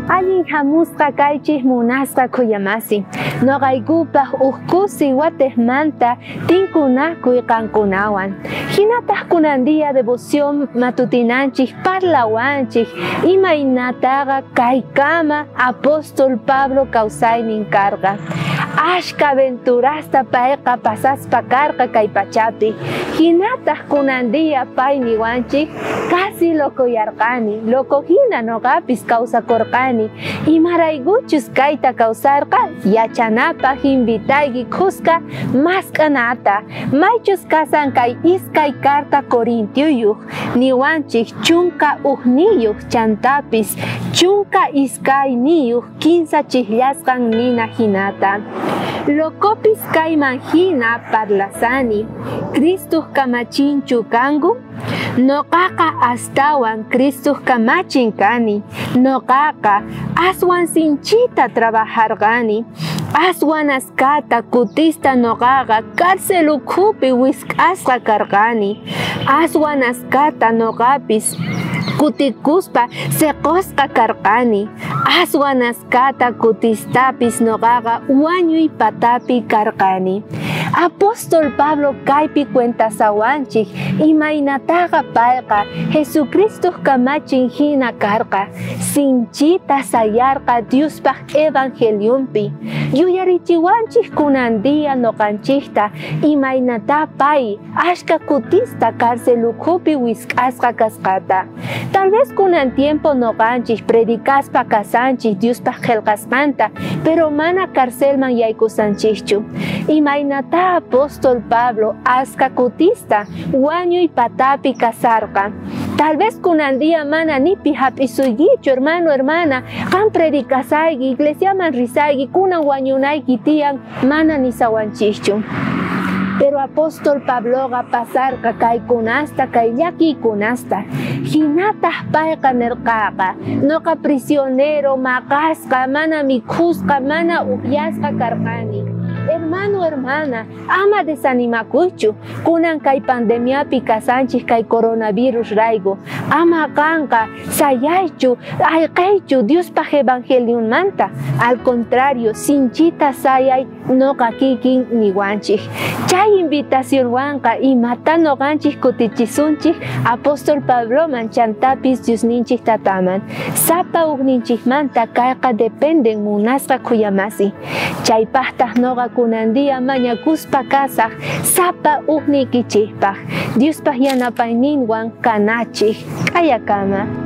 Allin hamusqa kaychik munasqa khuyamasi. Noqaykupaq uj kusi watejmanta tinkunakuy qankunawan. Hinataq kunan día devoción matutinanchik parlawanchik imaynataqa kaykama apóstol Pablo kawsaynin karqa. Ashka aventurasta payqa pasaspa karqa kay pachapi. Hinataq kunan día pay niwanchik casi locoyarqani, loco hina noqapis kawsakurqani. Imaraykuchus kayta kawsarqa yachanapaq invitayki khuska mask'anata. Maychus kasan kay iskay carta Corintioyuq niwanchik 11 chantapis 12 kinsa chijllasqan nina hinata. Lokopis kayman hina parlasani, Cristuq kamachinchu kanku? Noqaqa astawan Cristuq kamachin kani. Noqaqa aswan sinchita trabajarqani. Aswan askata kutista noqaqa cárcel ukhupi wisk'asqa karqani. Aswan askata noqapis kutikuspa seqosqa karqani. Aswan askata kutistapis noqaqa wañuy patapi karqani. Apóstol Pablo kaypi cuentasawanchik imaynataqa payqa Jesucristuq kamachin hina karqa. Sinchita sayarqa Diospaq evangeliumpi. Yuyarichiwanchik kunan día noqanchikta imaynata pay ashka kutista cárcel ukhupi wisk'asqa kasqata. Tal vez kunan tiempo noqanchik predicaspa kasanchik Diospaq qhelqasqanta, pero mana carcelman yaykusanchikchu. Imaynata apóstol Pablo aska kutista wañuy patapi kasarqa. Tal vez kunan día mana nipi hap'isuykichu, hermano, hermana, qan predicasayki, iglesiaman risayki, kunan wañunayki tiyan mana nisawanchikchu. Pero apóstol Pabloqa pasarqa kaykunasta, kay llakiykunasta. Hinataq payqa nirqaqa, noqa prisionero maqasqa, mana mikhusqa, mana upyasqa karqani. Hermano, hermana, ama desanimakuychu. Kunan kay pandemiapi kasanchik kay coronavirus rayku. Ama qanqa sayaychu, ayqaychu Diospaq evangeliummanta. Al contrario, sinchita sayay noqa kikin niwanchik. Chay invitacionwanqa imata noqanchik kutichisunchik apóstol Pabloman chantapis Diosninchik tataman. Sapa ukninchikmanta kayqa dependen munasqa khuyamasi. Chaypaqtaq noqa kunan día mañakuspa kasaq sapa ukniykichikpaq. Diospaq yanapayninwan kanachik. K'ayakama.